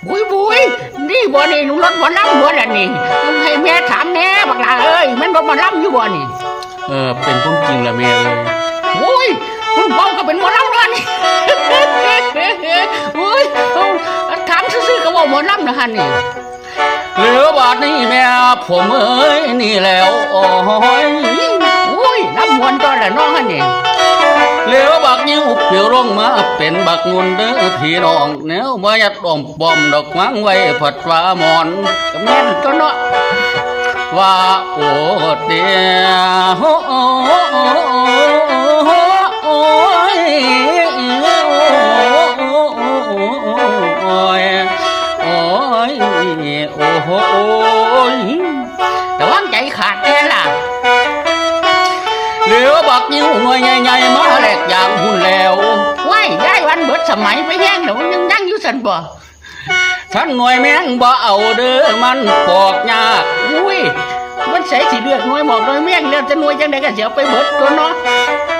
ບຸຍບຸຍ ນີ້ບໍ່ນີ້ ລົດໝໍລຳບໍ່ລະນີ້? ໃຫ້ແມ່ຖາມແດ່ບັກຫຼ້າເອີຍ ແມ່ນລົດໝໍລຳຢູ່ບໍ່ນີ້? ເອີ ເປັນຄວາມຈິງລະແມ່ເອີຍ. ໂອ້ຍ ເວົ້າກໍເປັນໝໍລຳລະນີ້. ໂອ້ຍ ຖາມຊື່ໆກໍເວົ້າໝໍລຳລະຫັ້ນນີ້. ເຫຼືອບາດນີ້ແມ່ຜົມເອີຍ ນີ້ແລ້ວ ໂອ້ຍ ໂອ້ຍ ລຳມ່ວນຕົວລະນ້ອງຫັ້ນນີ້. ເຫຼືອບັກຍິ້ວປິວລົງມາເປັນບັກງຸ່ນເດີພີ່ນ້ອງ ແນວມາຍັດອ້ອມປ້ອມດອກວາງໄວ້ຜັດວ່າໝອນ ກໍແມ່ນຕົວເນາະ ວ່າໂອເຕໂຮ ໂອ້ຍ ໂອ້ຍ ໂອ້ຍ ໂອ້ຍ ໂອ້ຍ ໂອ້ຍ ລະວັງໃຈຂາດແດ່ລະ. ເຫຼືອບັກຍິ້ວໜ່ວຍໃຫຍ່ໆ ມາແລກຢາງພຸ້ນແລ້ວ. ວ້າຍ ຍາຍວັນເບິດສະໄໝໄປແຮງແລ້ວ ຍັງ ຍັງຢູ່ຊັ້ນບໍ? ຄັນໜ່ວຍແມງບໍ່ເອົາເດີ ມັນປອກຍາກ. ອຸ້ຍ ມັນໃສຊິເລືອກໜ່ວຍໝອກໜ່ວຍແມງ ແລ້ວຈະໜ່ວຍຈັ່ງໃດກໍຊິເອົາໄປເບິດຕົວເນາະ.